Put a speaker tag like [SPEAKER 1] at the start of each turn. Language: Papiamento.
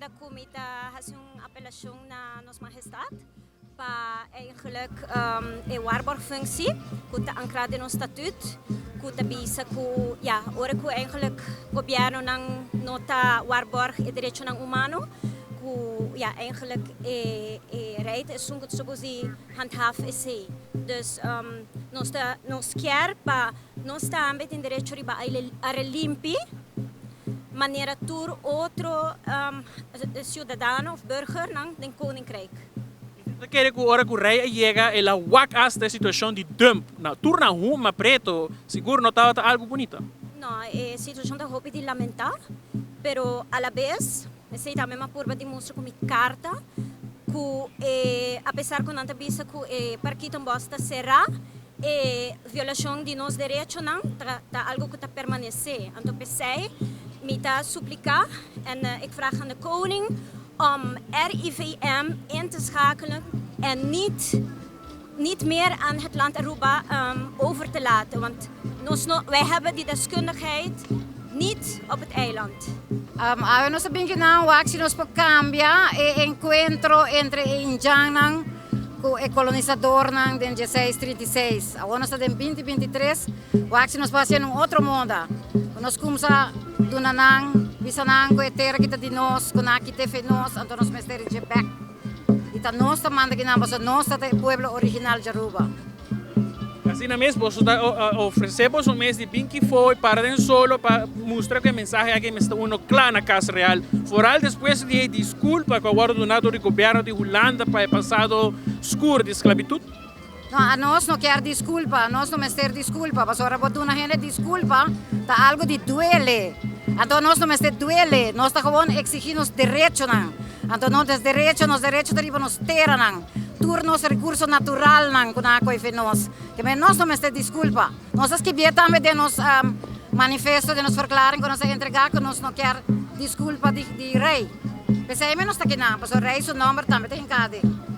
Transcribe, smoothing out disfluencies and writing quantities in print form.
[SPEAKER 1] Unda ku mi ta hasi un apelashon na Nos Mahestat pa eigenlijk e waarborgfunctie ku ta ankrá den nos statuut ku ta bisa ku ya ora ku eigenlijk gobièrnunan no ta waarborg e derechonan humano ku ya eigenlijk e e rei ta esun ku ta supos di handhaaf esei. Dus nos ta nos kier pa nos tambe tin derecho riba aire limpi manera tur otro ciudadano of burgernan den Koninkrijk.
[SPEAKER 2] I ta kere ku ora ku rei a yega el a wak asta e situashon di dump na tur na huma preto sigur no tabata algu bunita.
[SPEAKER 1] No, e situashon ta hopi di lamentá, pero alabes esei tambe mi a purba di mustra ku mi karta ku e apesar ku nan ta bisa ku e Parkietenbos ta será, E violashon di nos derechonan ta algo ku ta permanesé. Anto p'esei mi ta supliká en ik vraag aan de koning om RIVM in te schakelen en niet niet meer aan het land Aruba over te laten. Want nos no, wij hebben die deskundigheid niet op het eiland.
[SPEAKER 3] Awe nos a bin kinan wak si nos por kambia e enkuentro entre e indjannan ku e kolonisadornan den dieseis trinta i seis. Awor nos ta den binti binti i tres, wak si nos por hasi en un otro moda. Ku nos kumsa duna nan, bisa nan ku e tera ki ta di nos, ku nan a kita efe nos, anto nos mester dje bek. I ta nos ta manda kinan pasobra nos ta e pueblo original dje Aruba.
[SPEAKER 2] Asina mes boso ta ofresé boso mes di bin kifó i para den solo pa mustra ku e mensahe aki mester uno kla na Kas Real. Foral despues di e diskulpa ku a wòrdu duná dor di gobièrnu di Hulanda pa e pasado skur di sklabitut.
[SPEAKER 3] No, anos no kier diskulpa, anos no mester diskulpa, pasobra bo duna hende diskulpa ta algu di duele. Anto nos no mester duele, nos ta gewoon eksigí nos derechonan. Anto nos derecho, nos derecho ta riba nos teranan. Tur nos recurso naturalnan cu nan a coefe nos. Te men nos no mester disculpa. Nos a skibié tambe den nos manifesto, den nos verklaring cu nos a entrega cu nos no kier disculpa di rey. P'esei men nos ta kinan, pasobra rey su nomber tambe ta hinca aden.